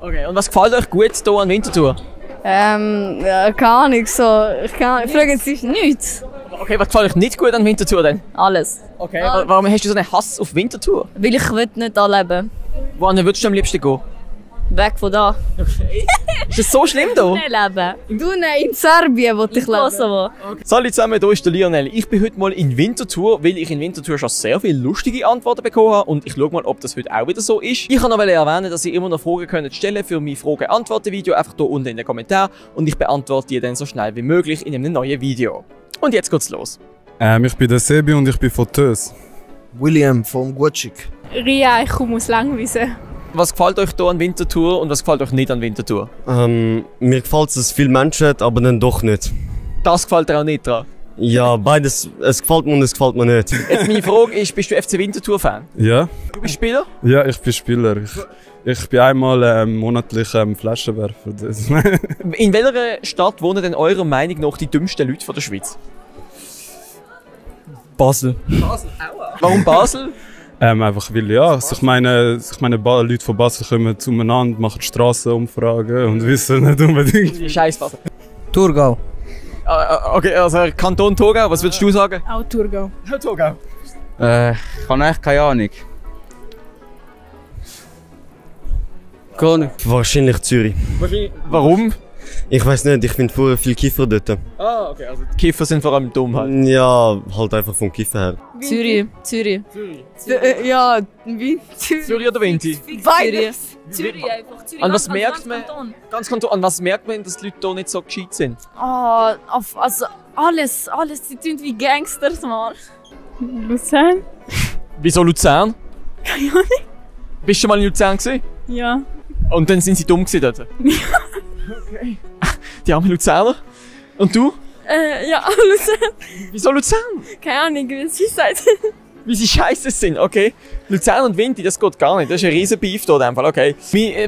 Okay, und was gefällt euch gut hier an Winterthur? Ja, keine Ahnung, so. Fragen sich nichts. Okay, was gefällt euch nicht gut an Winterthur denn? Alles. Okay, warum hast du so einen Hass auf Winterthur? Weil ich will nicht da leben. Wohin würdest du am liebsten gehen? Weg von da. Okay. Ist das so schlimm hier? Nicht leben. Du, nein, in Serbien wollte ich leben. Kosovo. Salut zusammen, hier ist der Lionel. Ich bin heute mal in Winterthur, weil ich in Winterthur schon sehr viele lustige Antworten bekommen habe und ich schaue mal, ob das heute auch wieder so ist. Ich kann noch erwähnen, dass ihr immer noch Fragen könnt stellen für mein Frage-Antworten-Video, einfach hier unten in den Kommentaren und ich beantworte die dann so schnell wie möglich in einem neuen Video. Und jetzt geht's los. Ich bin der Sebi und ich bin von Tös. William vom Gutschig. Ria, ich komme aus Langwiese. Was gefällt euch hier an Winterthur und was gefällt euch nicht an Winterthur? Mir gefällt es, dass es viele Menschen hat, aber dann doch nicht. Das gefällt dir auch nicht dran? Ja, beides. Es gefällt mir und es gefällt mir nicht. Jetzt meine Frage ist, bist du FC Winterthur-Fan? Ja? Du bist Spieler? Ja, ich bin Spieler. Ich bin einmal monatlich Flaschenwerfer. In welcher Stadt wohnen denn eurer Meinung nach die dümmsten Leute von der Schweiz? Basel. Basel? Aua. Warum Basel? Einfach weil, ja, ich meine, Leute von Basel kommen zueinander, machen Strassenumfragen und wissen nicht unbedingt. Scheiß Basel. Thurgau. Okay, also Kanton Thurgau, was würdest du sagen? Auch Thurgau. Thurgau. Ich habe echt keine Ahnung. Gar nicht. Wahrscheinlich Zürich. Warum? Ich weiß nicht, ich finde vorher viel Kiffer dort. Ah, okay, also die Kiffer sind vor allem dumm halt. Ja, halt einfach vom Kiffer her. Zürich. Ja, wie? Zürich oder Vinti? Beides. Zürich einfach. Zürich. An was merkt man? Ganz Kanton. An was merkt man, dass die Leute hier nicht so gescheit sind? Also alles, die tun wie Gangsters, Mann. Luzern? Wieso Luzern? Keine Ahnung. Bist du schon mal in Luzern gewesen? Ja. Und dann sind sie dumm gewesen dort? Ja. Okay. Die armen Luzerner. Und du? Ja, Luzern. Wieso Luzern? Keine Ahnung, wie sie sagt. Wie sie scheiße sind, okay. Luzern und Vinti, das geht gar nicht. Das ist ein riesen Beef hier in dem Fall, okay.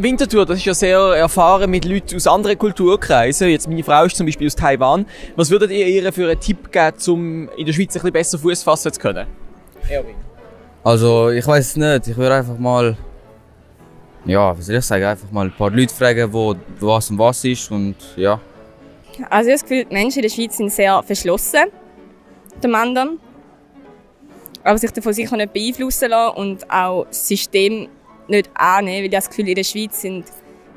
Winterthur, das ist ja sehr erfahren mit Leuten aus anderen Kulturkreisen. Jetzt meine Frau ist zum Beispiel aus Taiwan. Was würdet ihr ihr für einen Tipp geben, um in der Schweiz ein bisschen besser Fuß fassen zu können? Erwin. Also, ich weiß es nicht. Ich würde einfach mal, ja, wie soll ich sagen, einfach mal ein paar Leute fragen, wo was und was ist und ja. Also ich habe das Gefühl, die Menschen in der Schweiz sind sehr verschlossen, dem anderen. Aber sich davon sicher nicht beeinflussen lassen und auch das System nicht annehmen, weil ich das Gefühl, in der Schweiz sind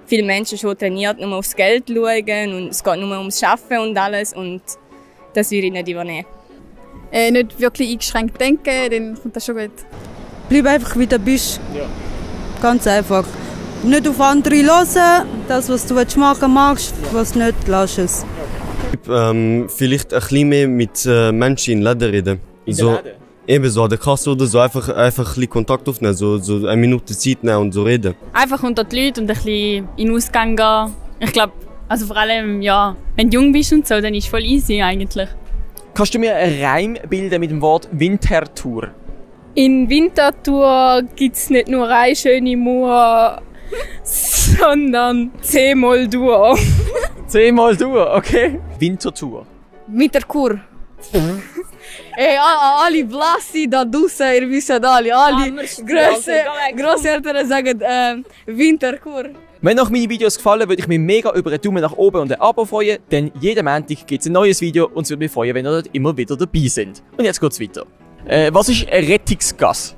viele Menschen schon trainiert, nur aufs Geld schauen und es geht nur ums Arbeiten und alles und das würde ich nicht übernehmen. Nicht wirklich eingeschränkt denken, dann kommt das schon gut. Bleib einfach wie du bist. Ja. Ganz einfach. Nicht auf andere hören, das was du machen magst, was nicht, lass es. Vielleicht ein bisschen mehr mit Menschen in Läden reden. So, eben so an der Kasse oder so, einfach ein bisschen Kontakt aufnehmen, so eine Minute Zeit nehmen und so reden. Einfach unter die Leute und ein bisschen in den Ausgang gehen. Ich glaube, also vor allem, ja, wenn du jung bist und so, dann ist es voll easy eigentlich. Kannst du mir einen Reim bilden mit dem Wort Winterthur? In Winterthur gibt es nicht nur eine schöne Mauer, sondern 10-mal Dur. 10-mal Dur, okay. Winterthur. Winterthur. Ey, alle Blassi da draussen, ihr wisst alle. Grosseltern sagen Winterthur. Wenn euch meine Videos gefallen, würde ich mich mega über einen Daumen nach oben und ein Abo freuen, denn jeden Montag gibt es ein neues Video und es würde mich freuen, wenn ihr dort immer wieder dabei seid. Und jetzt geht's weiter. Was ist ein Rettungsgas?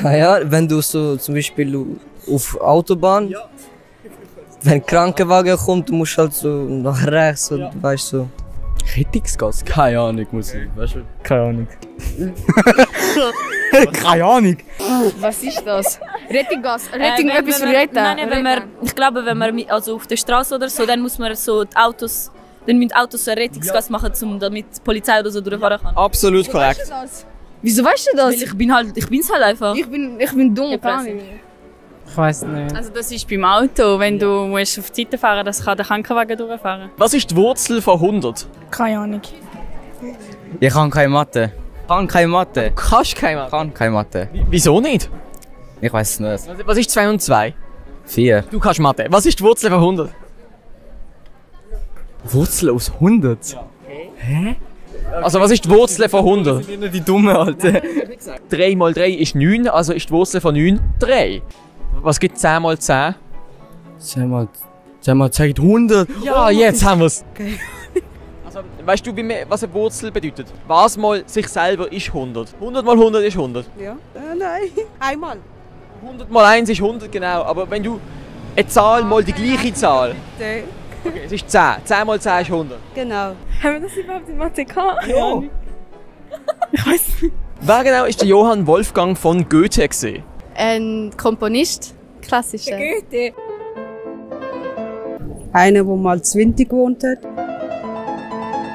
Ja, wenn du so zum Beispiel auf Autobahn, wenn ein Krankenwagen kommt, du musst halt so nach rechts und weißt so. Rettungsgas? Keine Ahnung, muss ich. Weißt du? Keine Ahnung. Keine Ahnung. Was ist das? Rettungsgas? Rettung, etwas für retten? Nein, ich glaube, wenn man also auf der Straße oder so, dann muss man so die Autos, dann müssen Autos ein Rettungsgas machen, damit die Polizei oder so durchfahren kann. Absolut korrekt. Wieso weißt du das? Weil ich bin's halt einfach. Ich bin dumm. Ich weiß nicht. Also das ist beim Auto, wenn du musst auf die Seite fahren musst, das kann der Krankenwagen durchfahren. Was ist die Wurzel von 100? Keine Ahnung. Ich kann keine Mathe. Kannst keine Mathe? Kann keine Mathe. Wieso nicht? Ich weiß es nicht. Was ist 2 und 2? 4. Du kannst Mathe. Was ist die Wurzel von 100? Wurzel aus 100? Ja. Hä? Also was ist die Wurzel von 100? Das sind nicht die Dummen, Alter. 3 mal 3 ist 9, also ist die Wurzel von 9 3. Was gibt 10 mal 10? 10 mal 10 gibt 100. Ja, jetzt haben wir's. Okay. Also, weißt du, was eine Wurzel bedeutet? Was mal sich selber ist 100. 100 mal 100 ist 100. Ja. Nein, einmal. 100 mal 1 ist 100, genau. Aber wenn du eine Zahl mal die gleiche Zahl. Bitte. Okay, es ist 10. 10 mal 10 ist 100. Genau. Haben wir das überhaupt in Mathe gehabt? Ja. Ich weiß nicht. Wer genau ist der Johann Wolfgang von Goethe gewesen? Ein Komponist. Klassischer. Goethe. Einer, der mal 20 gewohnt hat.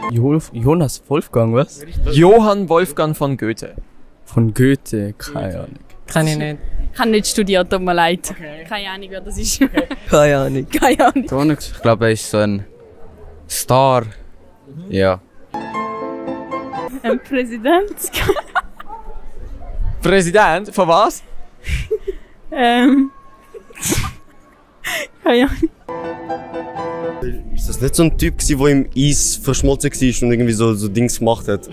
Jonas Wolfgang, was? Johann Wolfgang von Goethe. Von Goethe, keine Ahnung. Kann ich nicht. Ich habe nicht studiert, tut mir leid. Keine Ahnung, wer das ist. Keine Ahnung. Keine Ahnung. Gar nichts. Ich glaube, er ist so ein Star. Ja. Ein Präsident. Präsident? Von was? Keine Ahnung. Ist das nicht so ein Typ gewesen, der im Eis verschmolzen war und irgendwie so Dings gemacht hat?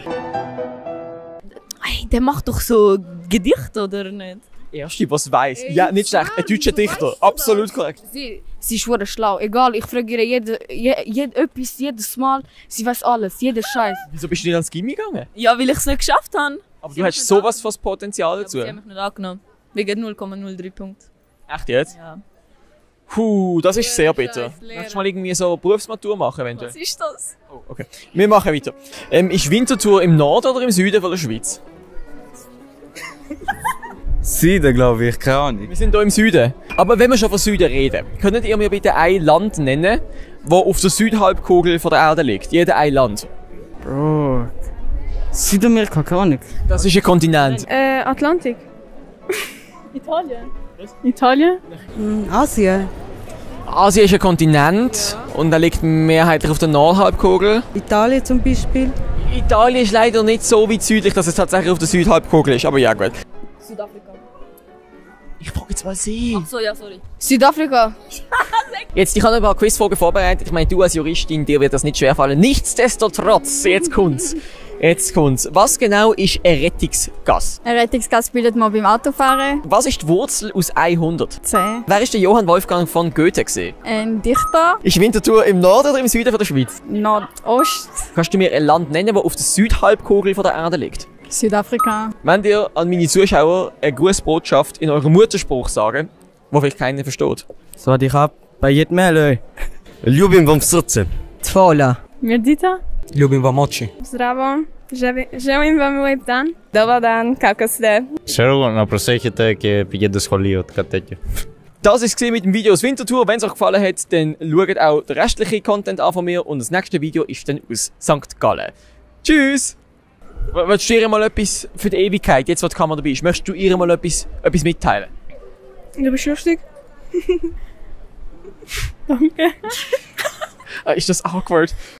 Hey, der macht doch so Gedichte, oder nicht? Erste, was weiß. Ja, nicht schlecht. Ein deutscher Dichter. Absolut korrekt. Sie ist schwer schlau. Egal, ich frage ihr etwas, jedes Mal. Sie weiß alles, jeder Scheiß. Wieso bist du nicht ans Gimmi gegangen? Ja, weil ich es nicht geschafft habe. Aber du hast sowas von Potenzial dazu. Sie haben mich nicht angenommen. Wegen 0,03 Punkte. Echt jetzt? Ja. Das ist sehr bitter. Möchtest du mal irgendwie so Berufsmatur machen, eventuell? Was ist das? Oh, okay. Wir machen weiter. Ist Winterthur im Norden oder im Süden von der Schweiz? Süden, glaube ich, keine Ahnung. Wir sind hier im Süden. Aber wenn wir schon von Süden reden, könntet ihr mir bitte ein Land nennen, das auf der Südhalbkugel von der Erde liegt? Jeder ein Land. Bro. Südamerika, keine Ahnung. Das ist ein Kontinent. Atlantik. Italien. Italien? Asien. Asien ist ein Kontinent und er liegt mehrheitlich auf der Nordhalbkugel. Italien zum Beispiel. Italien ist leider nicht so weit südlich, dass es tatsächlich auf der Südhalbkugel ist, aber ja gut. Südafrika. Ich frage jetzt mal Sie. Ach so, ja, sorry. Südafrika. Jetzt, ich habe ein paar Quizfragen vorbereitet. Ich meine, du als Juristin, dir wird das nicht schwerfallen. Nichtsdestotrotz, jetzt kommt's. Was genau ist ein Rettungsgas? Ein Rettungsgas bildet man beim Autofahren. Was ist die Wurzel aus 100? 10. Wer ist der Johann Wolfgang von Goethe gewesen? Ein Dichter. Ist Winterthur im Norden oder im Süden von der Schweiz? Nordost. Kannst du mir ein Land nennen, das auf der Südhalbkugel von der Erde liegt? Südafrika. Wenn ihr an meine Zuschauer eine Grußbotschaft in eurem Mutterspruch sagen, wo vielleicht keiner versteht. So, dich ab. Bei jedem Mail, Ljubim vam srce. Tvola. Mirdita. Ljubim vam oči. Zdravo. Želim vam lep dan. Dobar dan, kako ste? Ξέρω να προσέχετε και πηγαίνετε σχολείο, κάτι τέτοιο. Das war es mit dem Video aus Winterthur. Wenn es euch gefallen hat, dann schaut auch den restlichen Content an von mir und das nächste Video ist dann aus St. Gallen. Tschüss! Willst du ihr mal etwas für die Ewigkeit, jetzt wo die Kamera dabei ist, möchtest du ihr mal etwas mitteilen? Du bist lustig. Danke. Ist das awkward?